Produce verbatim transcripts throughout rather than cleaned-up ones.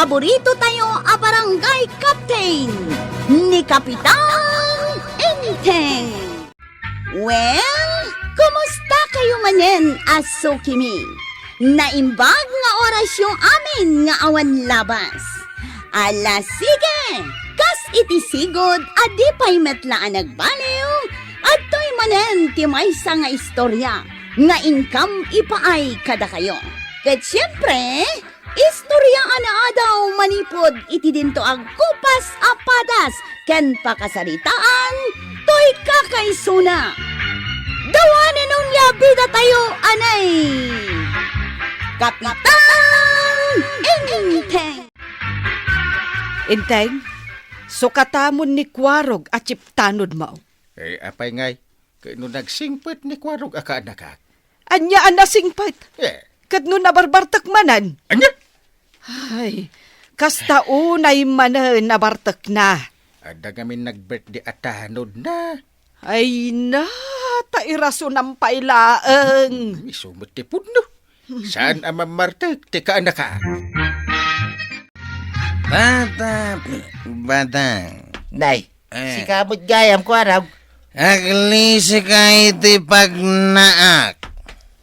Paborito tayo a barangay captain, ni Kapitan Enteng. Well, kumusta kayo manen a sukimi? Naimbag nga orasyo amin nga awan labas. Ala, sige! Kas iti sigud a di pay met la a nagbaliw, adtoy manen ti maysa nga istorya nga inkam ipaay kadakayo. Ket siempre, istorya a naadaw manipud iti dinto agkupas a padas ken pakasaritaan toy kakaisuna. Dawanen onia bida tayo, anay! Kapitan Enteng! Enteng, sukatamon ni Kuarog a chiptanodmo. Eh, apay ngay, ket no nagsingpet ni Kuarog a kaanakak? Ania a nasingpet? Eh. Ket no nabarbartek manen? Ania? Ay, kasta unay manen nabartekna. Adda ngamin nag-birthday a tanodna. Ay na, ta irasonam pay laeng. Hmm, isu met ti pudno. Saan a mammartek ti kaanaka? Bata, batang. Nay, eh, sika met gayam, Kuarog. Aglisika iti pagnaak.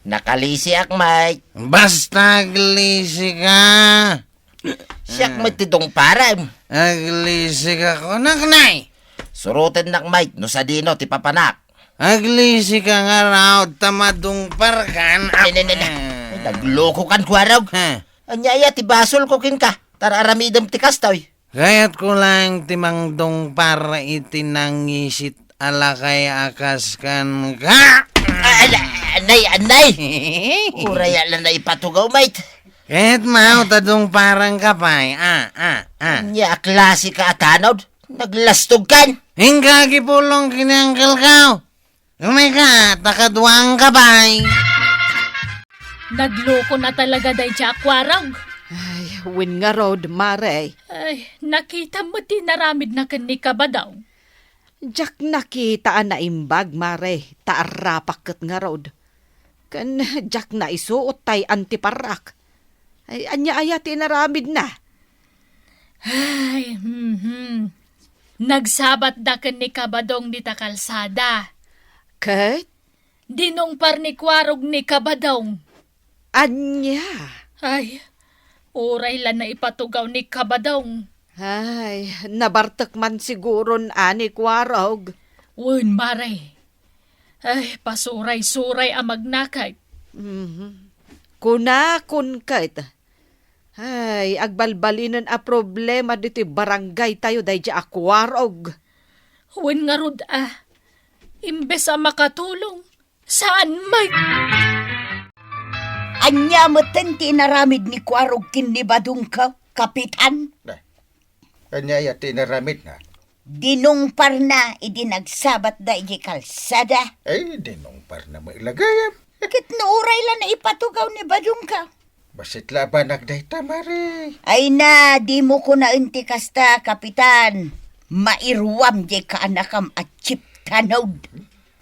Nakalisiak, Mike. Basta aglisika. Siak met ti dungparem. Aglisika kunak, Nay. Surotennak, Mike, no sadino ti papanak. Aglisika ngarud ta madungparkan. Ay, nay, nay, nay. Ay, naglokokan, Kuarog. Ha? Ania aya ti basolko kenka? Ta ar-aramidem ti kastoy. Kayatko laeng ti mangdungpar iti nangisit a lakay a kas kenka. Ah, ala, anay, anay. Uray a la naipatugaw, Mike. Ket mao ta dungparanka pay. Ah, ah, ah. Ania a klasika a tanod? Naglastogkan. Inka agipulong ken ni Uncle ko. Umayka, ta kaduaanka pay. Naglokona talaga daydiay a Kuarog. Ay, wen ngarud, Mare. Ay, nakitam met ti inaramidna ken ni Kabadong. Diak nakita a naimbag, Mare, ta arrapak ket ngarud. Ken diak naisuot tay antiparrak. Ay, ania aya ti inaramidna? Ay, mhm. Nagsabatda ken ni Kabadong dita kalsada. Ket? Dinungpar ni Kuarog ni Kabadong. Ania? Ay, uray la naipatugaw ni Kabadong. Ay, nabartek man siguron a ni Kuarog. Wen, Mare. Ay, pasuray-suray a magnaket. Mhm. Kunakon ket, ay, agbalbalinen a problema ditoy barangay tayo daydiay a Kuarog. Wen ngarud a, imbes a makatulong, saan met. Ania metten ti inaramid ni Kuarog ken ni Badongko, Kapitan? Ania aya ti inaramidna? Dinungparna idi nagsabatda idiay kalsada. Ay, dinungparna met la gayam. Ket no uray la naipatugaw ni Badongko. Bassit la a banag dayta, Mare. Ay na, dimo kunaen ti kasta, Kapitan. Mairuam diay kaanakam a chip tanod.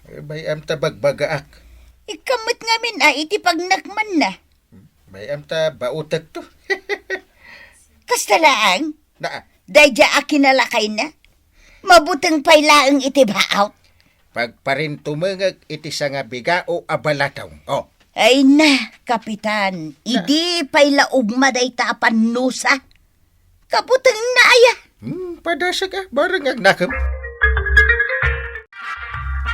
Eh, bay-am ta bagbagaak. Ikkan met ngamin a iti pagnakmanna. Bay-am ta baotekto. Kasta laeng? Na. Daydiay a kinalakayna? Mabuteng pay laeng iti baot. Pagparintumengek iti sangabigao a balatong. Oh. Ay na, Kapitan, na. Idi pay la ugma dayta a pannusa. Kabutengna aya. Hmm, padasek a, bareng agnakem.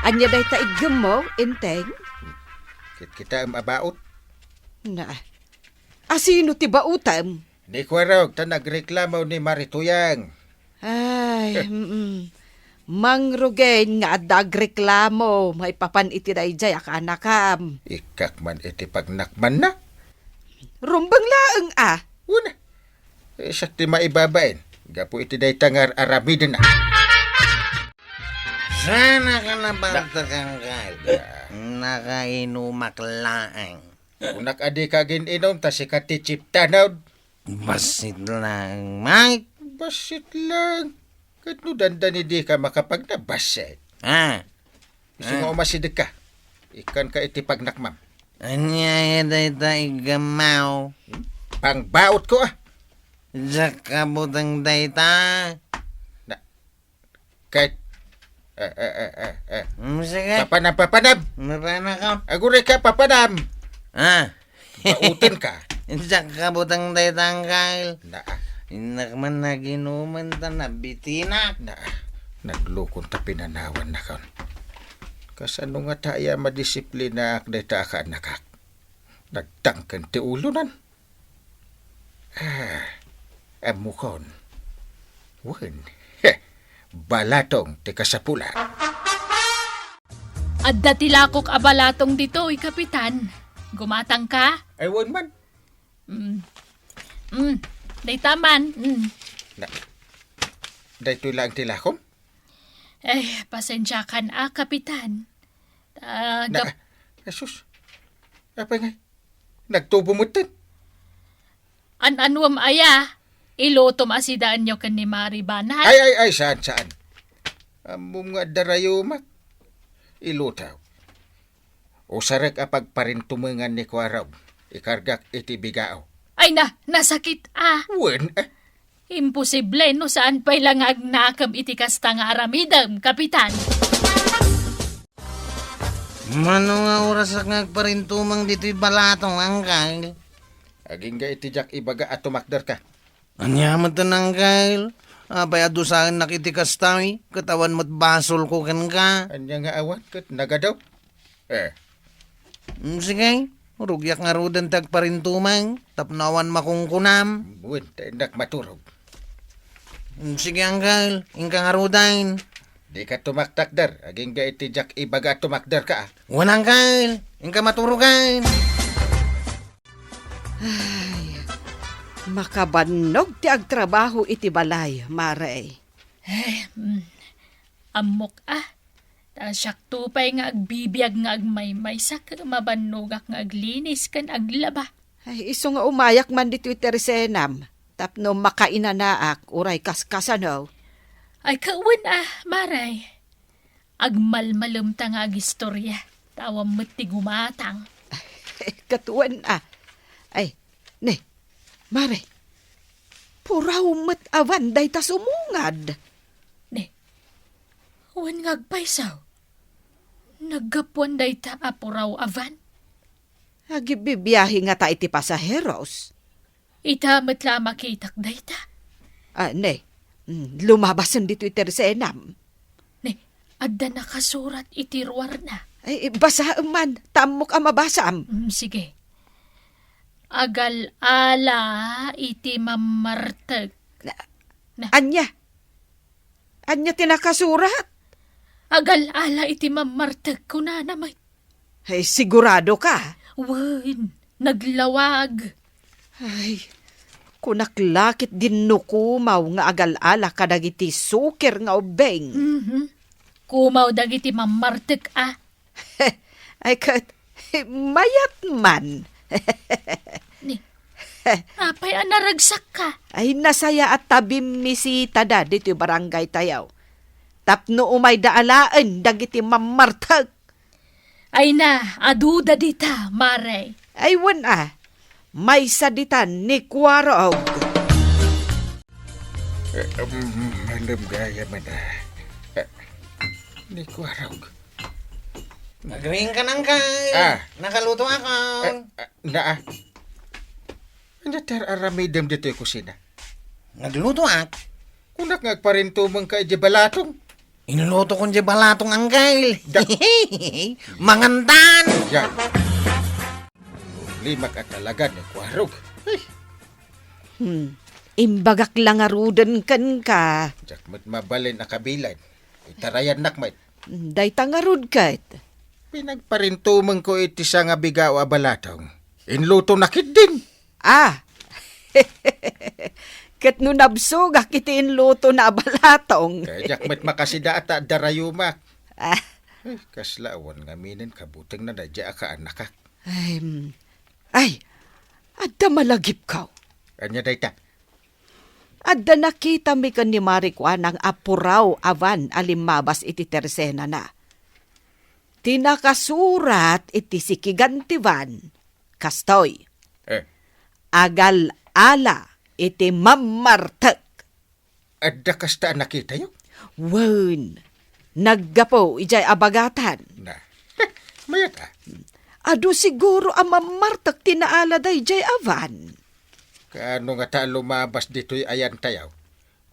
Ania dayta iggemmo, Enteng? Kitkitaem a baot. Na, asino ti baotem? Ni Kuarog ta nagreklamo ni Marituyang. Ay, mm. Mangrugen nga adda agreklamo maipapan iti daydiay a kaanakam. Ikkak man iti pagnakmanna. Rumbeng laeng a. Una. Eh, siak ti maibabain. Gapu iti dayta nga ar-aramidna. Saan a ka nabartekan kadi? Nakainumak laeng. Kunak a dika agin-inum ta sika ti chip tanod. Bassit laeng, Mike. Bassit laeng. Ket no dandani dika makapagnabassit. Ah. Isu nga umasidegka. Ikkanka iti pagnakmam. Ania aya dayta iggemmo? Hmm? Pangbaotko a. Diak kabuteng dayta. Na, ket, eh, eh, eh, eh, eh. Mm, sige. Papanam, papanam! Mapanam ka. Aguray ka, papanam! Ah. Bauten ka. Diak kabuteng dayta, Angkel. Na, ah. Innak man naginuman ta nabitinak. Na, ah. Naglukon ta pinanawan nakon. Kasano nga ta aya madisiplinaak dayta a kaanakak? Nagtangken ti ulonan. Ah, ammokon. Wen, heh, balatong ti kasapulan. Adda ti lakok a balatong ditoy, Kapitan. Gumatang ka? Ay, wen man. Mm. Mm. Dayta man. Mm. Na, daytoy laeng ti lakom? Eh, pasensiakan a, Kapitan. Ah, Na, gap- Jesus. Apay ngay? Nagtubo metten. An-anuem aya? Ilutom a sidaenyo ken ni Mari Banat? Ay, ay, ay, saan, saan? Ammom nga adda rayomak. Iluto. Usarek a pagparintumengan ni Kuarog. Ikargak iti bigao. Ay na, nasakit a. Wen, eh. Imposible no saan pay la nga agnakem iti kasta nga aramidem, Kapitan. Mano nga orasak nga agparintumeng ditoy balatong, Angkel? Agingga iti diak ibaga a tumakderka. Ania metten, Angkel? Apay a dusaennak iti kasta, ket awan met basolko kenka? Ania nga awan ket nagadaw? Eh. Mm, sige, rugiak ngaruden ti agparintumeng tapno awan makunkunam. Wen, ta innak maturog. Mm, sige, Angkel, inka ngaruden. Dika tumaktakder, agingga iti diak ibaga a tumakderka, ah. Wen, Angkel, inka maturogen. Ay, makabannog ti agtrabaho iti balay, Mare. Eh, mm, ammok a. Ta siakto pay nga agbibiag nga agmaymaysa ket mabannogak nga aglinis ken aglaba. Ay, isu nga umayak man ditoy tersenam, tapno makainanaak uray kaskasano. Ay, kawen a, Mare. Agmalmalemta nga agistorya, ta awan met ti gumatang. Ket wen a. Ay, ne, Mare, puraw met a van dayta sumungad. Ne, wen nga agpayso. Naggapuan dayta a puraw a van? Agbibiahe ngata iti pasaheros. Ita met la a makitak dayta. Ah, ne, mm, lumabasen ditoy tersenam. Ne, adda nakasurat iti ruarna. Ay, basaem man, ta ammok a mabasam. Mm, sige. Agal-ala iti mammartek. Na, Na. Ania? Ania ti nakasurat? Agal-ala iti mammartek, kunana met. Ay, sigurado ka? Wen, naglawag. Ay, kunak la ket dinno kumaw nga agal-ala kadagiti suker nga ubbing. Mhm. Kumaw dagiti mammartek a. Ay, ket, mayat man. Ni, apay a naragsakka? Ay, nasayaat ta bimmisita da ditoy barangay tayo. Tapno umayda alaen dagiti mammartek. Ay na, adu da dita, Mare. Ay, wen a. Maysa ditan ni Kuarog. Eh, um, malem gayam a. Eh, ni Kuarog. Agriing ka nang kay. Ah. Nakaluto ako. Eh, ah, naa. Ania ti ar-aramidem ditoy kusina? Naglutoak. Kunak nga agparintumeng ka iti balatong. Inluto kon di balatong, Angkel. Da- Mangantan. Yan. Limak at alagan ni Kuarog. Ay. Hmm. Imbagak la ngaruden kenka. Diak met mabalin a kabilan. Itarayannak met. Dayta ngarud ket. Pinagparintumengko iti sangabigaw a balatong. Inluto na ketdin. Ah! Ket no nabsogak iti inluto na a balatong. Kay diak met makasida a ta darayomak. Ah. Eh, kasla awan ngaminen kabutengna daydiay a kaanakak. Ay, mm. Ay, adda malagipko. Ania dayta? Adda nakitami ken ni Mari Kuanang a puraw a van a limmabas iti tersenana. Ti nakasurat iti sikigan ti van, kastoy, Eh. Agal-ala iti mammartek. Adda kasta a nakitayo? Wen, naggapu idiay abagatan. Na. Mayat a. Adu siguro a mammartek ti naala daydiay a van. Kaano ngata a lumabas ditoy ayantayo?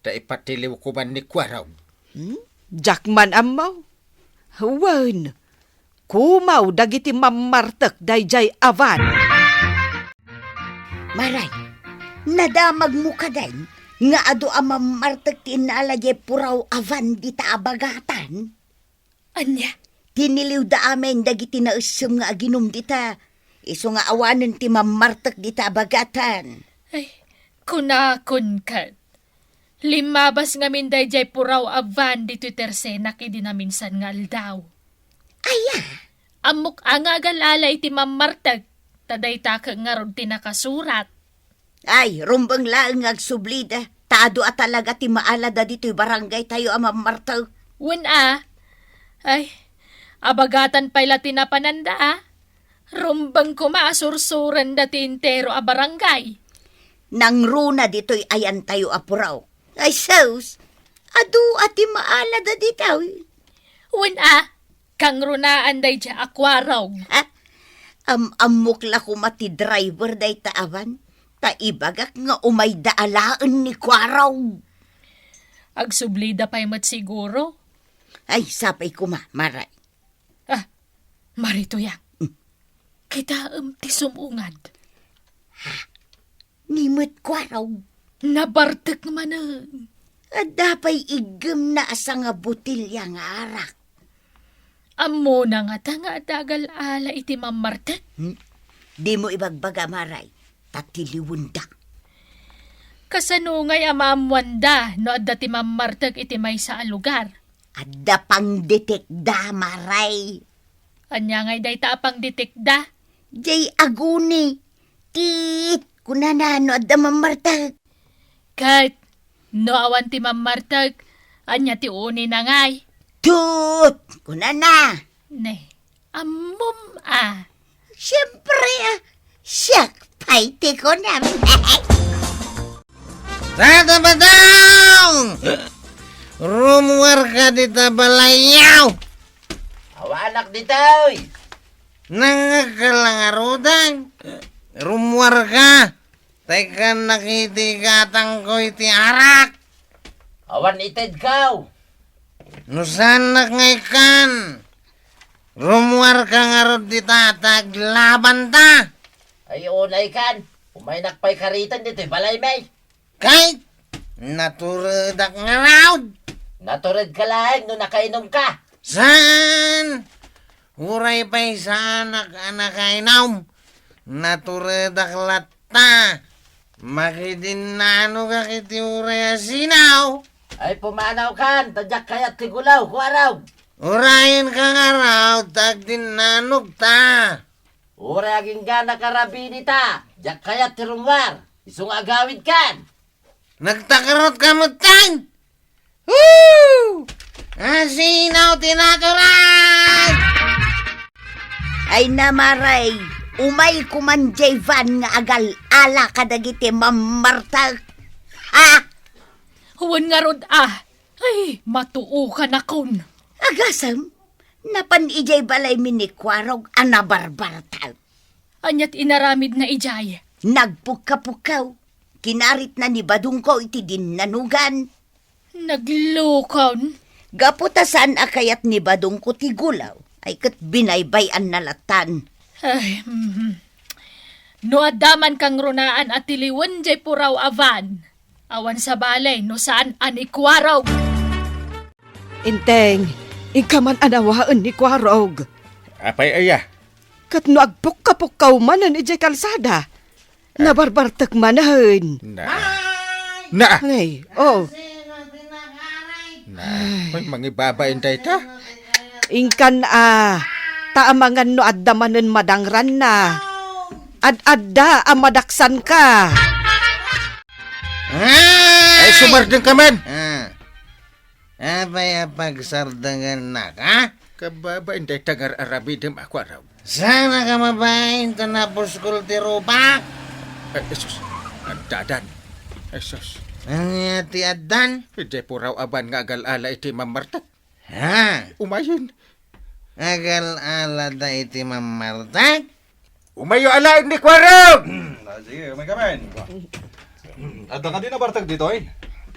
Ta ipatiliw koman ni Kuarog. Hmm? Diak man ammo. Wen, kumaw dagiti mammartek daydiay a van. Maray, nadamagmo kadi nga adu a mammartek ti innaala diay puraw a van dita abagatan? Ania? Tiniliwda amin dagiti naessem nga aginum dita, isu nga awanen ti mammartek dita abagatan. Ay, kunakon ket. Limmabas ngamin daydiay puraw a van ditoy tersenak idi naminsan nga aldaw. Aya? Ammok a nga agal-ala iti mammartek, ta dayta ket ngarud ti nakasurat. Ay, rumbeng laeng nga agsublida, ta adu a talaga ti maalada ditoy barangaytayo a mammartek. Wen a. Ay, abagatan pay la ti napananda a. Rumbeng koma a sursurenda ti entero a barangay. Nangruna ditoy ayantayo a puraw. Ay, sus, adu a ti maalada ditoy. Wen a, kangrunaan daydiay a Kuarog. Ha? Am-ammok la koma ti driver dayta a van, ta ibagak nga umayda alaen ni Kuarog. Agsublida pay met siguro. Ay, sapay koma, Maray. Ah, Maritoya. Hmm. Kitaem ti sum-ungad. Ha? Ni met Kuarog? Nabartek manen. Adda pay iggemna a sanga botelya nga arak. Ammona ngata nga adda agal-ala iti mammartek? Hmm? Dimo ibagbaga, Maray, ta tiliwenda. Kasano ngay a maammoanda no adda ti mammartek iti maysa a lugar? Adda pangdetekda, Maray. Ania ngay dayta a pangdetekda? Jay aguni. Tit, kunana no adda mammartek. Ket, no awan ti mammartek, ania ti unina ngay? Tut, kunana. Ne, ammom a. Siempre, ah, siak pay ti kunam. Tata Badong! Rummuarka dita balayyo! Awanak ditoy! Nangngegka la ngaruden? Rummuarka! Tay kan nakitigatangko iti arak! Awan itedko! No saannak nga ikkan, rummuarka ngarud dita ta aglabanta. Ay, unay kan. Umaynak pay kariten ditoy balaymi. Kay, naturedak ngarud. Naturedka laeng no nakainumka. Saan? Uray pay saanak a nakainum. Naturedak latta. Makidinnanogak iti uray a sinaw. Ay, pumanawkan, ta diak kayat ti gulaw, Kuarog. Urayenka ngarud, ta agdinnanogta. Uray agingganak a rabinita, diak kayat ti rummuar, isu nga agawidkan. Nagtakarotka metten? Woo! Asino ti natural? Ay, Maray, umay koman jay van nga agal-ala kadagiti mammartek. Ha? Wen ngarud a. Ay, matuokanakon. Agasem, napan idiay balaymi ni Kuarog a nabarbartek. Ania ti inaramidna idiay? Nagpukkapukkaw. Kinaritna ni Badongko iti dinnanogan. Naglukon? Gapu ta saan a kayat ni Badongko ti gulaw, ay ket binaybay-anna lattan. Ay, mhm. No adda man kangrunaan a tiliwen jay puraw a van, awan sabali no saan a ni Kuarog. Enteng, inka man a nawaen ni Kuarog. Apay aya? Ket no agpukkapukkaw manen idiay kalsada, nabarbartek manen. Na. Na. Ay, oh. Na. Ay, mangibabain dayta. Inkan a, ta amangan no adda manen madangranna. Ad-adda a madaksanka. Ay, sumardengka man. Ah. Apay a pagsardengennak, ha? Kababain dayta nga ar-aramidem a Kuarog. Saan a kamabain ta napuskol ti rupak? Ay, Jesus, addadan. Ay, sus. Ania ti addan? Idiay puraw aban nga agal-ala iti Mammartek. Ha? Umayen. Agal-ala da iti Mammartek? Umayo alaen ni Kuarog! Hmm, ah, sige, umay ka man. Adda kadi nabartek ditoy?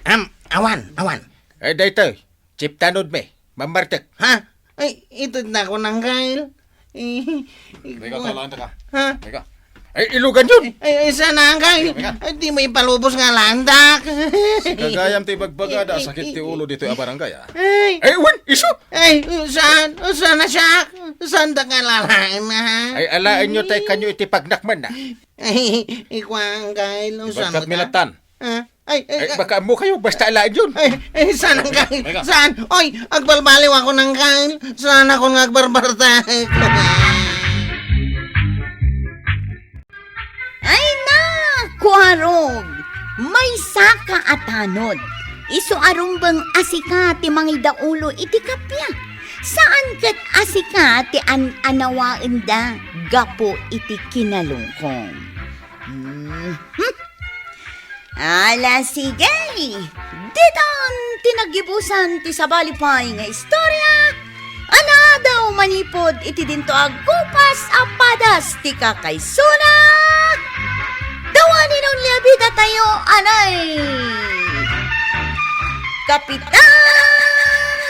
Am, awan, awan. Ay, daytoy. Chief tanod mi, Mammartek. Ha? Ay, itednakon, Angkel. Eh, Teka, ikua- talaan, teka. Ha? Teka. Ay, ilugan yun! Ay, ay, sana, Angkel. Teka, teka. Ay, di mo ipalubos nga landak. Kagayam ti ibagbaga, da sakit ti ulo ditoy a barangay, ah. Ay. Ay, wen, isu! Ay, saan? Saan na siya? Saan da ka lalain, ha? Ay, alaen nyo tay kanyo iti pagnakman na. Ay, ikua, Angkel, saan Ibagkat ka? Milatan. Ah, ay, ay, Ay, ah, baka mo kayo, basta alaen yun. Ay, ay, saan ang galing? Teka. Saan? Oy, agbalbaliw ako ng galing. Saan ako nga agbarbarta? Ay na, Kuarog! May saka a tanod. Isu a rumbeng a sika ti mangidaulo iti kappia. Saan ket a sika ti an-anawaenda gapu iti kinalukong. Hmm. Ala, sige. Ditan ti naggibusan ti sabali pay nga istorya a naadaw manipud iti dinto a gupas a padas ti kakaisuna. Dawani no ni a bidatayo, anay, Kapitan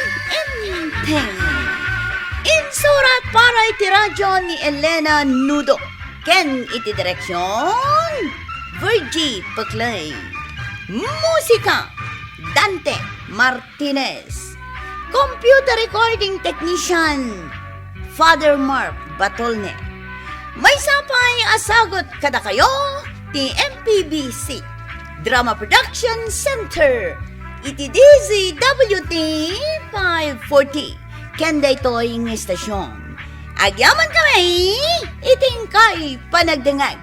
Enteng. Insurat para iti radyo ni Elena Nudo. Ken iti direksion, Virgie Peclay. Musika, Dante Martinez. Computer recording technician, Father Mark Batolne. Maysa pay a sagut kadakayo ti M P B C Drama Production Center iti D Z W T five forty. Ken daytoy nga estasion, agyaman kami iti inkay panagdengngeg.